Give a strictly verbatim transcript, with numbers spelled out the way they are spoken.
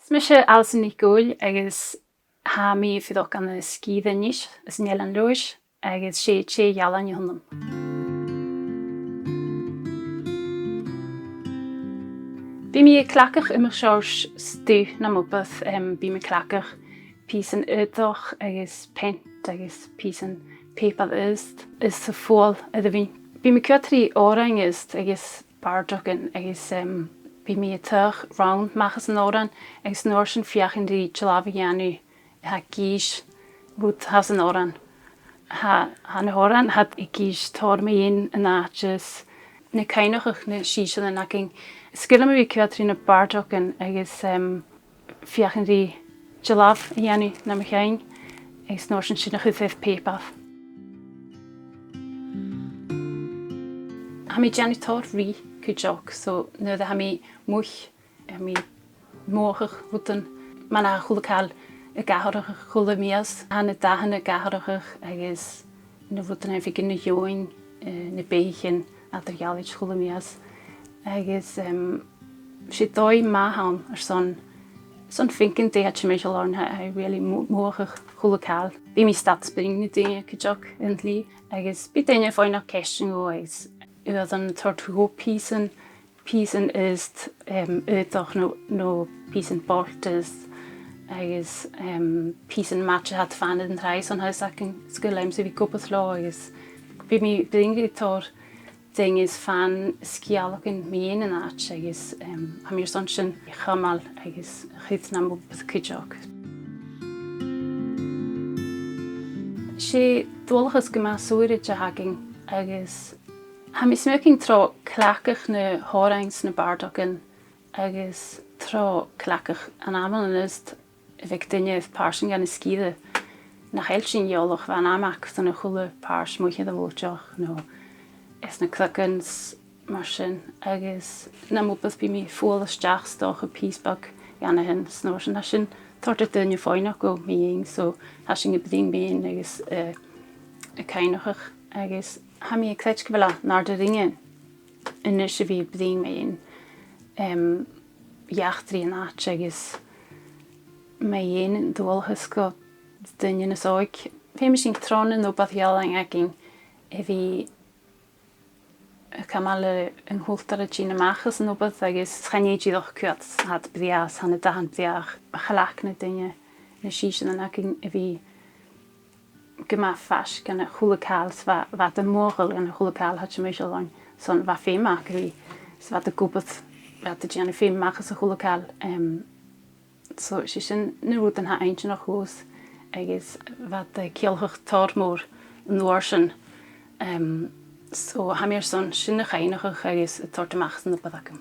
Is mise Alison NicDhòmhnaill agus tha mi a' fuireach ann an Sgìre Inis, anns an Eilean Leòdhais, agus 's e tè ealain a th' annam. Bidh mi a' cleachdadh iomadh seòrsa stuth nam obair, em, bidh mi a' cleachdadh pìosan aodach agus peant agus pìosan pàipear aosta is sa phual air a bhith. Bidh mi a' coimhead ri òrain aosta agus bàrdachdan agus, em, bidh mi a' toirt rann a-mach às an òran agus an uair sin feuchainn ri dealbh a dhèanamh a tha ag innse rud a tha san òran. Tha, tha na h-òrain, tha iad ag innse tòrr mu dheidhinn an àite is na cuimhneachain, na sìthichean againn. Is caomh leam a bhith a' coimhead ri na bàrdachdan agus, em, feuchainn ri dealbh a dhèanamh nam chuimhne, agus an uair sin sin a chur air pàipear. Tha mi a' dèanamh tòrr rìgh cuideachd, so nuair a tha mi muigh, tha mi a' mothachadh rudan, mar a tha a h-uile càil ag atharrachadh a h-uile mìos, tha na dathan ag atharrachadh agus na rudan a bhitheas na dheòin, eh, na beathaichean eadar-dhealaichte a h-uile mìos. Agus, em, 's e dòigh math a th' ann airson, airson faicinn dè tha timcheall oirnn, tha, tha really mo-, mothachadh a h-uile càil. Bidh mi a' stad is bruidhinn ri daoine cuideachd an-dè, agus bidh daoine a' faighneachd cheistean dhomh agus uaireannan a' toirt dhomh pìosan, pìosan aosta, em, aodach no, no pìosan boireannach aosta, agus, em, pìosan maide a tha iad a' faighinn air an tràigh, son tha fhios agam, 's caomh leamsa a bhith ag obair leotha, agus bidh mi a' bruidhinn ri tòrr daoine is faighinn sgeulachdan mu dheidhinn an àite agus, em, tha mi airson sin a chumail agus a chur nam obair cuideachd. 'S e dualchas gu math sònraichte a th' againn agus tha mi a' smaoineachadh tro chleachdadh na h-òrain 's na bàrdachdan agus tro chleachdadh an amannan is a bhiodh daoine a' pàirteachadh ann an sgìre, nach eil sinn eòlach bho an àm aca, 's ann a h-uile pàirt mu dheireadh a' bhòidseach, no anns na cnuic is mar sin. Agus nam obair bidh mi a' fuaigheal a-steach 's dòcha pìos beag dhen a sin, 's an uair sin tha sin a' toirt air daoine faighneachd dhomh mu dheidhinn, so tha sinn a' bruidhinn mu dheidhinn agus, eh, a' cuimhneachadh. Agus tha mi a' creidsinn gu bheil e nar de rinn a-nis a bhith a' bruidhinn mu dheidhinn, em, eachdraidh an àite agus mu dheidhinn an dualchas gu daoine nas òige. Feumaidh sinn tron an obair ealain againn a bhith a' cumail an cultar a' tighinn a-mach às an obair agus chan e dìreach cuairt, tha iad brèagha, tha na dathan brèagha, a chleachd na daoine, na sìthichean againn a bhith gu math faisg dhan a h-uile càil, 's bha, bha iad a' mothachadh dhan a h-uile càil a tha timcheall oirnn, son bha feum aca ri, 's bha iad ag obair, bha iad a' dèanamh feum a-mach às a h-uile càil, em, so 's e sin na rudan a tha inntinneach dhòmhsa, agus bha iad a' ciallachadh tòrr mòr an uair sin, em, so tha mi airson sin a chuimhneachadh agus a' toirt a-mach às an obair agam.